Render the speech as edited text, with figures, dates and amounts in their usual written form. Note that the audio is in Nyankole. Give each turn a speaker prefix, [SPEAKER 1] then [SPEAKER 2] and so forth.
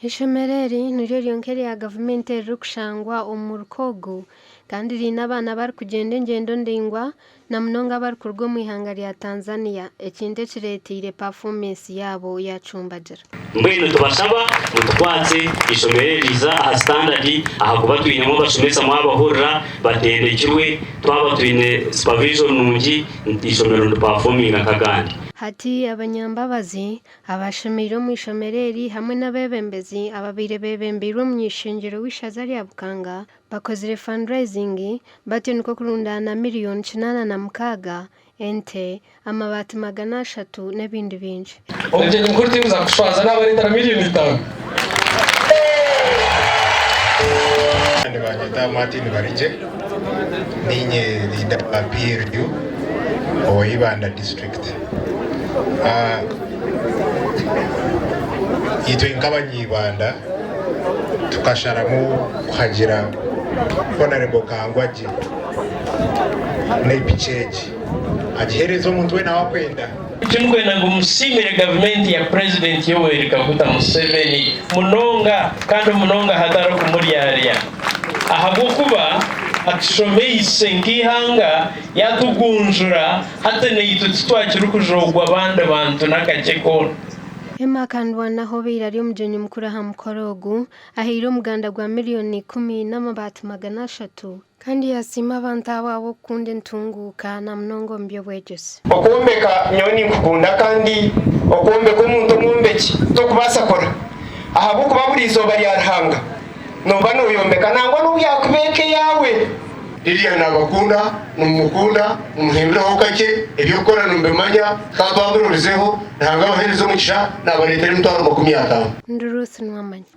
[SPEAKER 1] Eishomero eri niryo ryonka erya gavumenti eririkushangwa omu muruka ogu kandi riine abaana abarikugyenda engyendo ndaingwa na munonga abarikuruga omu ihanga rya Tanzania ekintu ekireeteire pafoomensi yaabo yacumbagira.
[SPEAKER 2] Mbwenu nitubashaba mutukwatse eishomero eri rize aha sitandadi ahakuba twinemu abashomesa mwabahurira batendekirwe, twaba twine supervision nungi eishomero niripafominga nk'agandi.
[SPEAKER 1] Hati abanyambabazi Abashomeire omu ishomero eri hamwe n'abeebembezi ababaire beebembeirwe omuny'ishengyero w'eishaza rya Bukanga bakozire fundraising batyo nikwo kurundaana miriyoni 86, ente, amabaati 300 n'ebindi bingi.
[SPEAKER 3] Omugyenyi mukuru tikuza kushwaza nabareetera miriyoni itaano.
[SPEAKER 4] Nibanyeta Martin Barigye, niinye leader wa PLU owa Ibanda district. Itwe nk'abanyibanda tukasharamu kuhagira Honarebo Kangwagye n'epiki egi agihereze omuntu weena owakwenda.
[SPEAKER 3] Turikwenda ngu musiimire gavumenti ya Purezidenti Yoweri Kaguta Museveni munonga kandi munonga hatariho kumuryarya ahabw'okuba atushomeise nk'eihanga yatugunjura hati naitwe titwakirikujoogwa abandi bantu n'akakye koona.
[SPEAKER 1] Emma Kandwanaho obaire ari omugyenyi mukuru aha mukoro ogu, ahaire omuganda gwa miriyoni ikumi n'amabaati 300 Kandi yaasiima abantu abo ahabw'okukunda entunguuka na munonga omu by'obwegyese.
[SPEAKER 5] Okwombeka nyowe ninkukunda kandi okwombeka omuntu omwombeki tokubaasa kora ahabw'okuba buri izooba rya Ruhanga nooba nooyombeka nangwa n'obu yaakuba eka eyaawe.
[SPEAKER 4] Lilian nabakunda, nimumukunda, mumuhimbireho kakye, eby'okukora nimubimanya, tukaba twabirorizeho, Ruhanga abahereze omugisha, nabareetera emitwaro 50.
[SPEAKER 1] Ndi Ruth Nuwamanya.